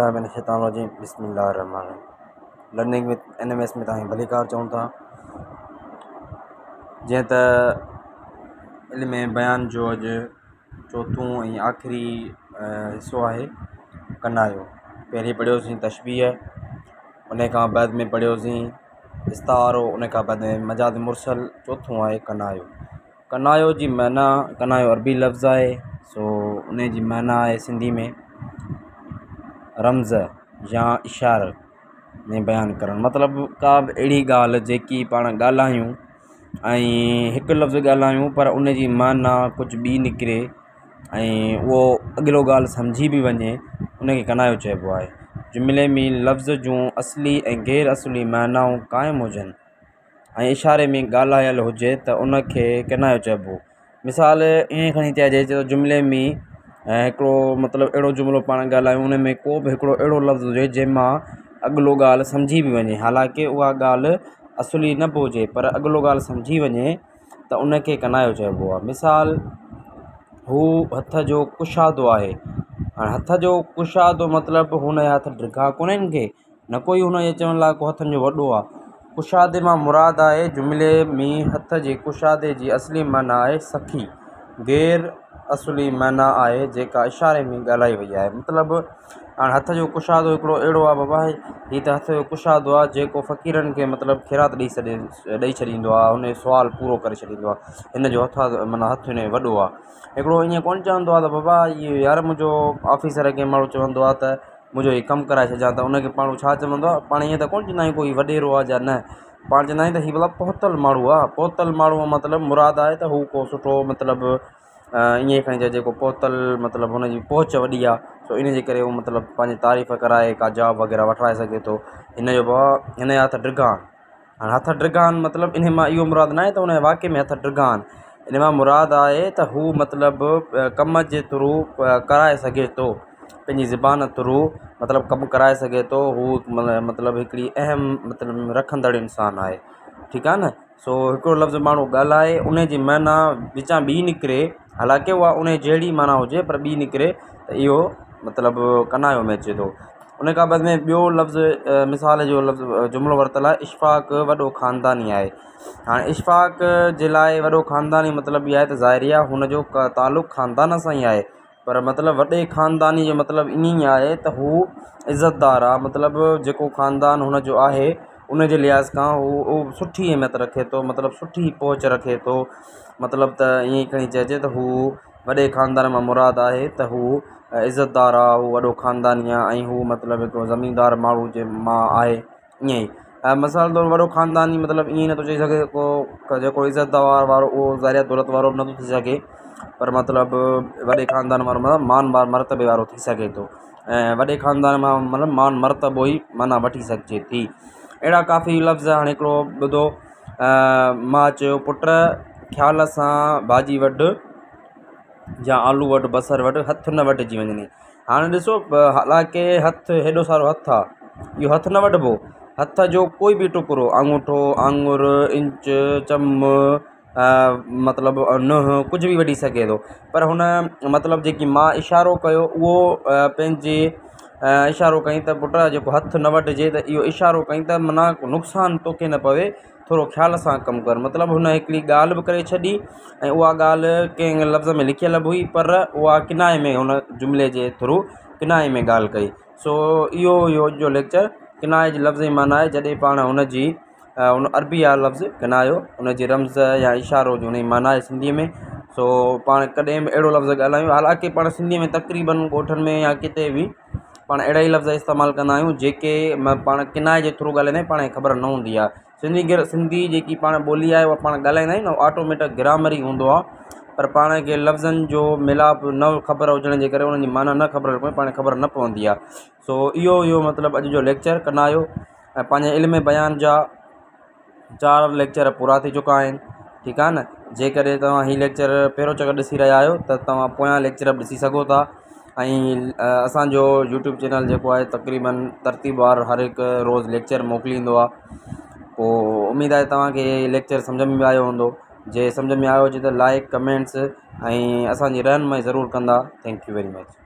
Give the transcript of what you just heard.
بالله من الشيطان الرجيم بسم الله الرحمن الرحيم learning with N M S ۾ توهان کي ڀليڪار چئون ٿا. جيئن ته علم بيان جو اڄ چوٿون ۽ آخري حصو آهي ڪنايو. پهرين پڙهيوسين تشبيهه، ان کان بعد ۾ پڙهيوسين استعارو، ان کان بعد ۾ مجاز مرسل، چوٿون آهي ڪنايو. ڪنايو جي معنيٰ، ڪنايو عربي لفظ آهي، سو ان جي معنيٰ آهي سنڌي ۾ رمز يا اشاري ۾ بيان ڪرڻ. مطلب ڪا به اهڙي ڳالهه جيڪي پاڻ ڳالهايون ۽ هڪ لفظ ڳالهايون پر ان جي معنيٰ ڪجهه ٻي نڪري ۽ اهو اڳلو ڳالهه سمجهي به وڃي، ان کي ڪنايو چئبو آهي. جملي ۾ لفظ جون اصلي ۽ غير اصلي معنائون قائم هجن ۽ اشاري ۾ ڳالهايل هجي ته ان کي ڪنايو چئبو. مثال ائين کڻي چئجي ته جملي ۾ هڪڙو مطلب اهڙو جملو پاڻ ڳالهايون ان ۾ ڪو به هڪڙو اهڙو لفظ هجي جنهن مان اڳلو ڳالهه سمجهي به وڃي، حالانڪه اها ڳالهه اصلي نه به هجي پر اڳلو ڳالهه سمجهي وڃي ته ان کي ڪنايو چئبو آهي. مثال هو هٿ جو ڪشادو آهي. هاڻي هٿ جو ڪشادو مطلب هن جا هٿ ڊگها ڪونهن ڪي، نه ڪوئي هن جي چوڻ لاء ڪو هٿن جو وڏو آ. ڪشادي مان مراد آهي جملي ۾ هٿ جي ڪشادي جي اصلي معنيٰ آهي سخي، غير اصلي معنيٰ آهي جيڪا اشاري ۾ ڳالهائي وئي آهي. مطلب هاڻي هٿ جو ڪشادو هڪڙو اهڙو آ بابا هي ته هٿ جو ڪشادو آ جيڪو فقيرن کي مطلب خيرات ڏئي ڇڏي ڏئي ڇڏيندو آ، ان جو سوال پورو ڪري ڇڏيندو آ، هن جو هٿ معنيٰ هٿ هن جو وڏو آ. هڪڙو ائين ڪونه چوندو آ ته بابا اهو يار منهنجو آفيسر ڪنهن ماڻهو چوندو آ ته منهنجو هي ڪم ڪرائي ڇڏجان ته ان کي ماڻهو ڇا چوندو آهي؟ پاڻ ائين ته ڪونه چوندا آهيون ڪوئي وڏيرو آهي يا نه، پاڻ چوندا آهيون ته هي ڀلا پهتل ماڻهو آهي. پهتل ماڻهو مطلب مراد آهي ته هو ڪو سٺو مطلب ائين کڻي چئجي ڪو پهتل مطلب هن جي پهچ وڏي آهي، سو ان جي ڪري هو مطلب پنهنجي تعريف ڪرائي ڪا جاب وغيره وٺرائي سگهي ٿو. هن جو ڀاء هن جا هٿ ڊگها آهن. هاڻي هٿ ڊگها آهن مطلب انهي مان اهو مراد ناهي ته ان جا واقعي ۾ هٿ ڊگها آهن، ان مان مراد آهي ته هو مطلب ڪم جي ٿرو ڪرائي سگهي ٿو، پنهنجي زبان ٿرو مطلب ڪم ڪرائي سگهي ٿو. هو مطلب هڪڙي اهم مطلب رکندڙ انسان آهي، ٺيڪ آهي نه. سو هڪڙو لفظ ماڻهو ڳالهائي ان جي معنيٰ وچان ٻي نڪري، حالانڪه اها ان جهڙي معنيٰ هجي پر ٻي نڪري ته اهو مطلب ڪنايو ۾ اچي ٿو. ان کان بعد ۾ ٻيو لفظ مثال جو لفظ جملو ورتل آهي اشفاق وڏو خانداني آهي. هاڻي اشفاق جي لاء وڏو خانداني مطلب اهو آهي ته ظاهري آهي هن جو تعلق خاندان سان ئي آهي، پر مطلب وڏي خانداني جو مطلب ائين ئي آهي ته هو عزتدار آهي، مطلب جيڪو خاندان هن جو آهي ان جي لحاظ کان هو سٺي اهميت رکي ٿو، مطلب سٺي پهچ رکي ٿو. مطلب ته ائين ئي کڻي چئجي ته هو وڏي خاندان مان مراد آهي ته هو عزتدار آ، هو وڏو خانداني آ ۽ هو مطلب هڪڙو زميندار ماڻهو جي مان آهي. ائين ئي ۽ مثال طور وڏو خانداني مطلب ائين نٿو چئي سگهي ڪو جيڪو عزتدار وارو اهو ظاهر آهي دولت وارو به نٿو ٿي سگهي، پر مطلب وڏي خاندان وارو مطلب مان مرتبي وارو ٿي سگهي ٿو ۽ وڏي خاندان مان مطلب مان مرتبو ئي معنيٰ وٺي سگهجي ٿي. اهڙا ڪافي لفظ هاڻي هڪڙو ٻڌو، ماء چيو پٽ خيال سان ڀاڄي وڍ يا آلو وڍ بصر وڍ هٿ نه وڍجي وڃنئي. هاڻي ڏسو حالانڪه هٿ هيڏو سارو هٿ آ، اهو هٿ نه وڍبو، هٿ جو ڪوئي به ٽڪرو آڱوٺو، آڱر، انچ، چم، مطلب ننهن ڪجهه به وڍي سگهي ٿو، پر هن مطلب جيڪي ماء اشارو ڪيو اهو پنهنجي اشارو ڪيائين ته پٽ جيڪو هٿ نه وڍجي ته اهو اشارو ڪيائين ته معنيٰ نقصان توکي نه پوي، ٿورو خيال سان ڪم ڪر. مطلب هن هڪڙي ڳالهه به ڪري ڇڏي ۽ اها ڳالهه ڪنهن لفظ ۾ لکيل به هئي پر اها ڪنايي ۾ هن جملي جي ٿرو ڪنايي ۾ ڳالهه ڪئي. سو اهو هيو اڄ جو ليڪچر. ڪنايي جي لفظي معنيٰ آهي جڏهن پاڻ هن جي ان عربي آهي لفظ ڪنايو، ان جي رمز يا اشارو جو ان جي معنيٰ آهي سنڌيء ۾. سو پاڻ ڪڏهن به اهڙو لفظ ڳالهايون، حالانڪه پاڻ سنڌيء ۾ تقريبن ڳوٺن ۾ يا ڪٿي به پاڻ اهڙا ئي لفظ استعمال ڪندا آهيون جيڪي پاڻ ڪنائي جي ٿرو ڳالهائيندا آهيون، پاڻ کي خبر نه هوندي آهي. سنڌي گر سنڌي جيڪي پاڻ ٻولي آهي اها پاڻ ڳالهائيندا آهيون نه آٽوميٽڪ گرامر ئي هوندو آهي، پر پاڻ کي لفظن جو ملاپ نه خبر هجڻ جي ڪري انهن جي معنيٰ نه خبر پاڻ کي خبر نه پوندي آهي. سو اهو هيو مطلب اڄ جو ليڪچر ڪنايو ۽ پنهنجي علم بيان جا چار ليڪچر پورا ٿي چڪا آهن، ٺيڪ آهي نه. جيڪڏهن توهان هي ليڪچر پهريون چڪر ڏسي رهيا آهيو ته توهان پويان ليڪچر به ڏسي سگهو ٿا ۽ اسانجو يوٽيوب چينل جيڪو آهي تقريبن ترتيبوار هر هڪ روز ليڪچر موڪليندو آهي. پوء اميد آهي توهان کي ليڪچر سمجهه ۾ به آيو هوندو. جي سمجهه ۾ آيو هجي ته لائڪ ڪمينٽس ۽ اسانجي رهنمائي ضرور ڪندا. Thank you very much.